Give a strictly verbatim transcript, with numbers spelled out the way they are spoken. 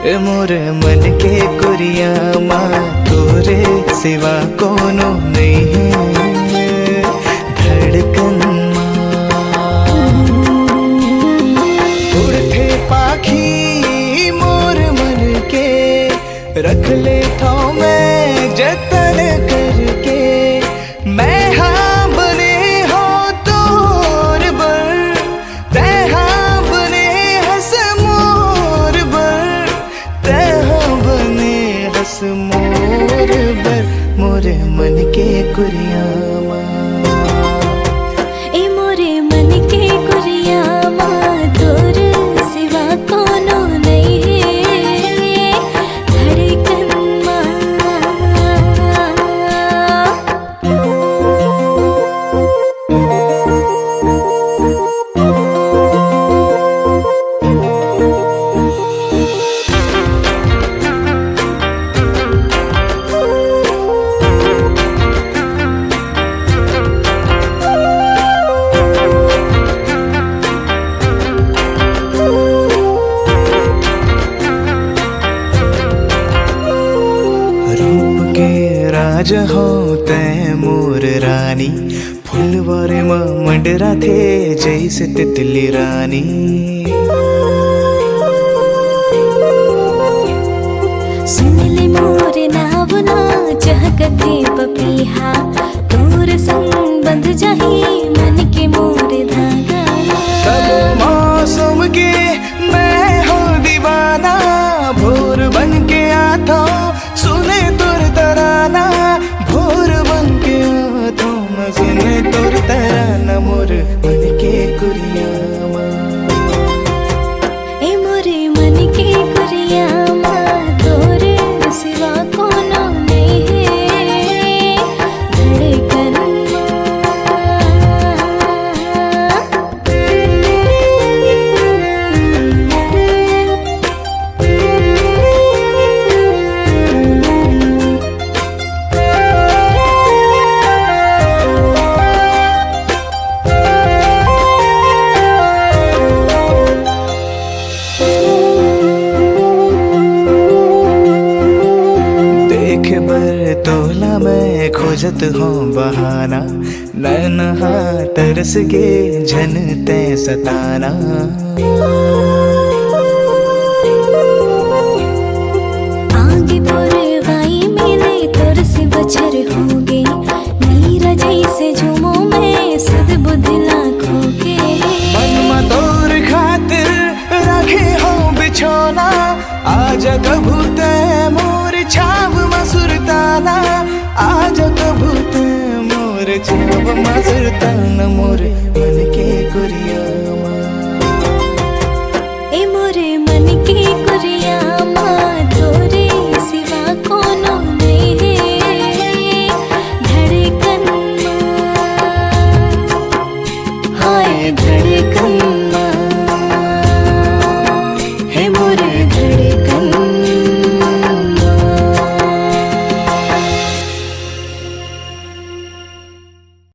ए मोर मन के कुरिया मा, तोरे सिवा कोनो नइ हे धड़कन मा। उड़थे पाखी मोर मन के, रख लेथौं मैं जतन करके। मैं हाँ बने हौं तोर बर, तैं हाँ बने हस मोर बर, तैं हाँ बने हस मोर बर, मोर मन के कुरिया मा। ए मोरे मन के कुरिया मा, तोर सिवा कोनो नइ हे धड़कन मा। रूप के राज हौ तैं मोर रानी, फुलवारी म मंडराथे जइसे तितली रानी। सुन ले मोर नाव ना चहकथे पपीहा, तोर संग बंध जाही मन के मोर धागा। सब मौसम के मैं हौं दीवाना, भोर बन के आथौं सुने तोर तराना, भोर बन के आथौं मैं सुने तोर तराना, मोर मन के कुरिया मा। ए मोरे मन के कुरिया मा, तोर सिवा कोनो नइ हे धड़कन मा। देखे बर तोला मैं खोजत हौं बहाना, नैन हा तरस गे झन तैं सताना। आगे पुरवाई मिले तोर से बछर होगे, नीरा जइसे झूमों मैं सुध बुध लाखों के। मन म तोर खातिर राखे हौं बिछौना, आजा कभू तैं